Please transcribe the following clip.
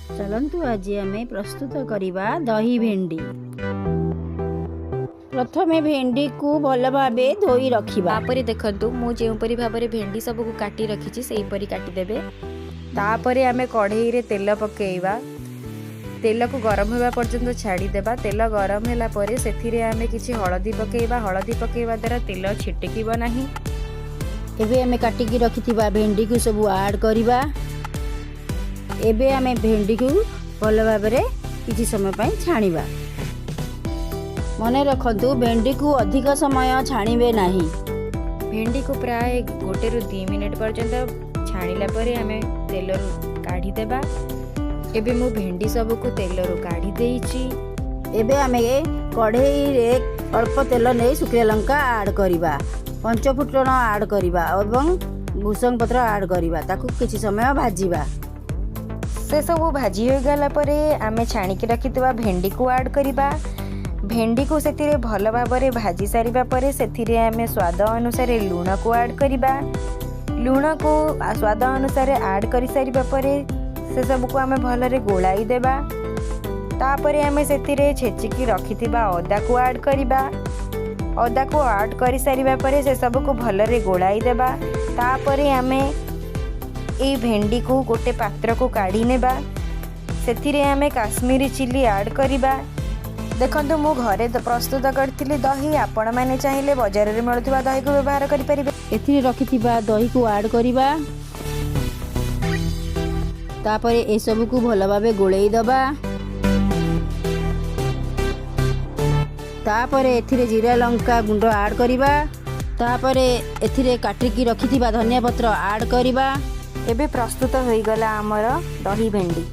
ଚାଲନ୍ତୁ ଆଜି ଆମେ ପ୍ରସ୍ତୁତ କରିବା ଦହି ଭେଣ୍ଡି। ପ୍ରଥମେ ଭେଣ୍ଡିକୁ ଭଲ ଭାବେ ଧୋଇ ରଖିବା। ତାପରେ ଦେଖନ୍ତୁ, ମୁଁ ଯେଉଁପରି ଭାବରେ ଭେଣ୍ଡି ସବୁକୁ କାଟି ରଖିଛି, ସେହିପରି କାଟିଦେବେ। ତାପରେ ଆମେ କଢ଼େଇରେ ତେଲ ପକାଇବା। ତେଲକୁ ଗରମ ହେବା ପର୍ଯ୍ୟନ୍ତ ଛାଡ଼ିଦେବା। ତେଲ ଗରମ ହେଲା ପରେ ସେଥିରେ ଆମେ କିଛି ହଳଦୀ ପକାଇବା। ହଳଦୀ ପକାଇବା ଦ୍ୱାରା ତେଲ ଛିଟିକିବ ନାହିଁ। ଏବେ ଆମେ କାଟିକି ରଖିଥିବା ଭେଣ୍ଡିକୁ ସବୁ ଆଡ଼୍ କରିବା। ଏବେ ଆମେ ଭେଣ୍ଡିକୁ ଭଲ ଭାବରେ କିଛି ସମୟ ପାଇଁ ଛାଣିବା। ମନେ ରଖନ୍ତୁ, ଭେଣ୍ଡିକୁ ଅଧିକ ସମୟ ଛାଣିବେ ନାହିଁ। ଭେଣ୍ଡିକୁ ପ୍ରାୟ 1ରୁ 2 ମିନିଟ୍ ପର୍ଯ୍ୟନ୍ତ ଛାଣିଲା ପରେ ଆମେ ତେଲରୁ କାଢ଼ିଦେବା। ଏବେ ମୁଁ ଭେଣ୍ଡି ସବୁକୁ ତେଲରୁ କାଢ଼ି ଦେଇଛି। ଏବେ ଆମେ କଢ଼େଇରେ ଅଳ୍ପ ତେଲ ନେଇ ଶୁଖିଲା ଲଙ୍କା ଆଡ଼୍ କରିବା, ପଞ୍ଚଫୁଟଣ ଆଡ଼୍ କରିବା ଏବଂ ଭୃସଙ୍ଗ ପତ୍ର ଆଡ଼୍ କରିବା। ତାକୁ କିଛି ସମୟ ଭାଜିବା। ସେସବୁ ଭାଜି ହୋଇଗଲା ପରେ ଆମେ ଛାଣିକି ରଖିଥିବା ଭେଣ୍ଡିକୁ ଆଡ଼୍ କରିବା। ଭେଣ୍ଡିକୁ ସେଥିରେ ଭଲ ଭାବରେ ଭାଜି ସାରିବା ପରେ ସେଥିରେ ଆମେ ସ୍ୱାଦ ଅନୁସାରେ ଲୁଣକୁ ଆଡ଼୍ କରିବା। ଲୁଣକୁ ସ୍ୱାଦ ଅନୁସାରେ ଆଡ଼୍ କରିସାରିବା ପରେ ସେସବୁକୁ ଆମେ ଭଲରେ ଗୋଳାଇ ଦେବା। ତାପରେ ଆମେ ସେଥିରେ ଛେଚିକି ରଖିଥିବା ଅଦାକୁ ଆଡ଼୍ କରିବା। ଅଦାକୁ ଆଡ଼୍ କରିସାରିବା ପରେ ସେସବୁକୁ ଭଲରେ ଗୋଳାଇ ଦେବା। ତାପରେ ଆମେ ଏଇ ଭେଣ୍ଡିକୁ ଗୋଟେ ପାତ୍ରକୁ କାଢ଼ି ନେବା। ସେଥିରେ ଆମେ କାଶ୍ମୀରୀ ଚିଲି ଆଡ଼୍ କରିବା। ଦେଖନ୍ତୁ, ମୁଁ ଘରେ ପ୍ରସ୍ତୁତ କରିଥିଲି ଦହି। ଆପଣମାନେ ଚାହିଁଲେ ବଜାରରେ ମିଳୁଥିବା ଦହିକୁ ବ୍ୟବହାର କରିପାରିବେ। ଏଥିରେ ରଖିଥିବା ଦହିକୁ ଆଡ଼୍ କରିବା। ତାପରେ ଏସବୁକୁ ଭଲ ଭାବେ ଗୋଳେଇ ଦେବା। ତାପରେ ଏଥିରେ ଜିରା ଲଙ୍କା ଗୁଣ୍ଡ ଆଡ଼୍ କରିବା। ତାପରେ ଏଥିରେ କାଟିକି ରଖିଥିବା ଧନିଆ ପତ୍ର ଆଡ଼୍ କରିବା। ଏବେ ପ୍ରସ୍ତୁତ ହୋଇଗଲା ଆମର ଦହି ଭେଣ୍ଡି।